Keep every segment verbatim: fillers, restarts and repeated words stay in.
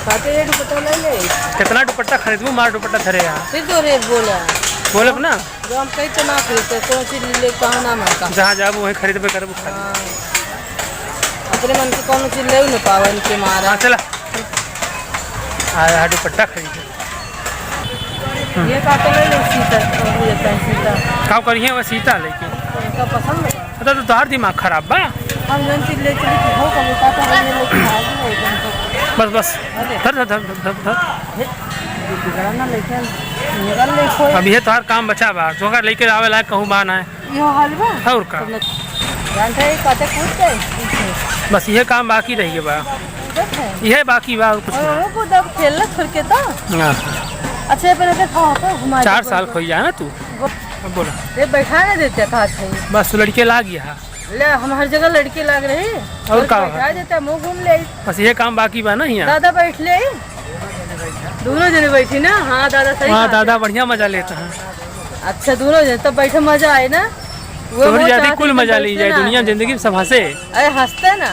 कहते ये दुपट्टा ले ले। कितना दुपट्टा खरीदबू? मार दुपट्टा धरे यहाँ। फिर तो रेट बोला। बोलब ना। जो हम कहीं तो ना खरीदते, कौन सी ले, कहाँ ना मांगता। जहाँ जाबू वहीं खरीदबे करबू खाली। हाँ। अपने मन के कौन चीज ले न पावे इनके मारा। हाँ, चला। आ, आ दुपट्टा खरीदे। ये का तो ले ले सीता, ये का सीता। का करिए वो सीता लेके। उनका पसंद है। अच्छा, तो तोहार दिमाग खराब बा। हम जौन चीज ले चली कि हो, कभी का तो ये लेके भाग गए एकदम से। बस, बस। अरे। धर, धर, धर, धर, धर। हे, बिगड़ा ना लेके निकल ले कोई। अब ये तोहार काम बचा बा, जोकर लेके आवे लायक कहूँ बा ना। यो हाल बा? और का? जानते हैं, कहते कूद गए। बस ये काम बाकी रह गया बा। कूदत है। ये बाकी बा, और कुछ और नहीं। वो कूद अब खेलत फिर के तो। हाँ। अच्छा, ये पहले देखो, हाँ, तो घुमा दे चार बोल साल के। खोई जाए ना तू। वो अब बोला। ये बैठा नहीं देते था, अच्छा, ये। बस लड़के लाग गया। ले, हम हर जगह लड़के लाग रहे। और और का बैठा है? देते, मुंह घूम ले। बस ये काम बाकी बा ना यहाँ। दादा बैठ ले। दोनों जने बैठी ना? हाँ, दादा सही हाँ, बात है। दादा बढ़िया मजा लेता है। अच्छा, दोनों जने तब बैठे मजा आए ना? वो तोहरी मोर ज्यादा चाहत कुल है मजा बैठे ली जाए ना। दुनिया जिंदगी में सब हंसे। अरे हंसते ना।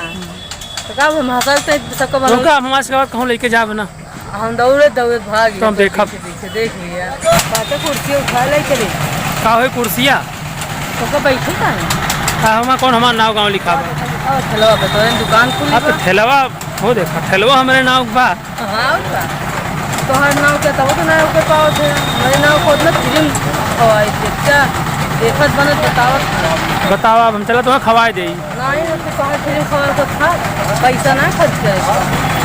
तो का हम हंसल तो सबको बना उनका हम आज के बाद कहूँ लेके जाब ना। हम दौड़े दौड़े भाग तो हम गए, देखब। पीछे पीछे देख लिया। पाछे कुर्सी उठा ले चली। का होई कुर्सिया? तो का बैठे का है? का हमा कौन हमार नाव गाँव लिखा बा? और ठेलवा पे तोरे दुकान खुली अब बा। ठेलवा हो देखा, ठेलवा हमरे नाव बा। हाँ, और का? तोहार नाव के तब तो ना ओके पावत है। मेरे नाव को उतना फिल्म खवाई थी। अच्छा, देखत बनत बतावत। बतावा, अब हम चला तुम्हें खवाए देई। नहीं, तो तोहार फिल्म खवाए तो खा, पैसा ना खर्च करे।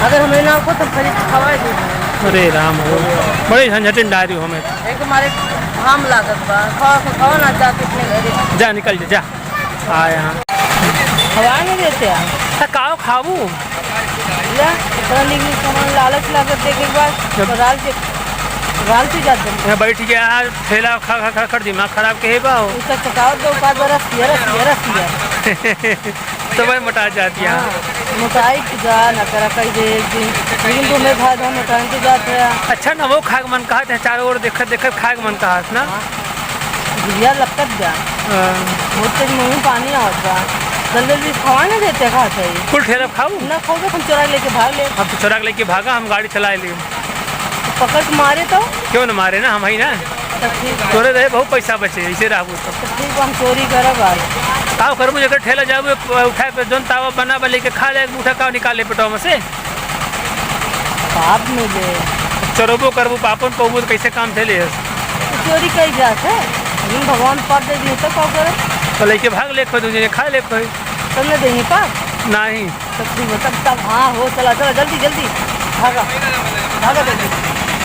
अगर हमरे नाव को तो खरीद खवाए देई। अरे राम हो, बड़े झंझटिन डारी हो हमें। एक मारे घाम लागत बा, खवा के खवा ना जाके अपने घरे। जा, निकल जा, जा। हाँ, यहाँ। हवा नहीं देते हैं। त काव खाबू? या, इतना नीक नीक सामान लालच लागत देखे के बाद, जब तो राल के, राल पी जाते हैं। यहाँ बैठ के यार, ठेला खा, खा, खा, खा, दिमाग खराब के है बा हो। उसका चकावत दो, का दो, रस पिया, रस पिया, रस पिया। तो भाई मोटा जाती है। हाँ, मोटाई के जा, ना करा कई दे एक दिन। लेकिन तुम्हें खा दो, मोटाई के जाते हैं। अच्छा ना, वो खाए के मन कहा थे, चारों ओर देखत, देखत खाए के मन कहा था ना। हाँ। जिया लपकत बा। हाँ। बहुत तेज मुंह में पानी आवत बा। जल्दी जल्दी खवा ना देते, खात है। कुल ठेला खाऊ? ना खाओ तो हम चोरा के लेके भाग ले। हम तो चोरा के लेके भागा, हम गाड़ी चला ली। तो पकड़ के मारे तो? क्यों न मारे ना, हम ही ना। तो ठीक बा। तोरे रहे बहुत पैसा बचे, ऐसे रहबू तो। तो ठीक बा, हम चोरी करब आज। का करबू, जेकर ठेला जाबू, उठा के जौन तावा बना बा लेके खा ले, उठा का निकाले पेटवा में से। पाप मिले। चोरबो करबू, पापन पौबू, तो कैसे काम चले? चोरी कई जात है, लेकिन भगवान पाप दे दिए तो का करे? तो लेके भाग ले, कोई दूसरे खा ले कोई। तब न देही पाप? नहीं। तो ठीक हो, तब, तब, हाँ हो, चला, चला, जल्दी, जल्दी, भागा, भागा जल्दी।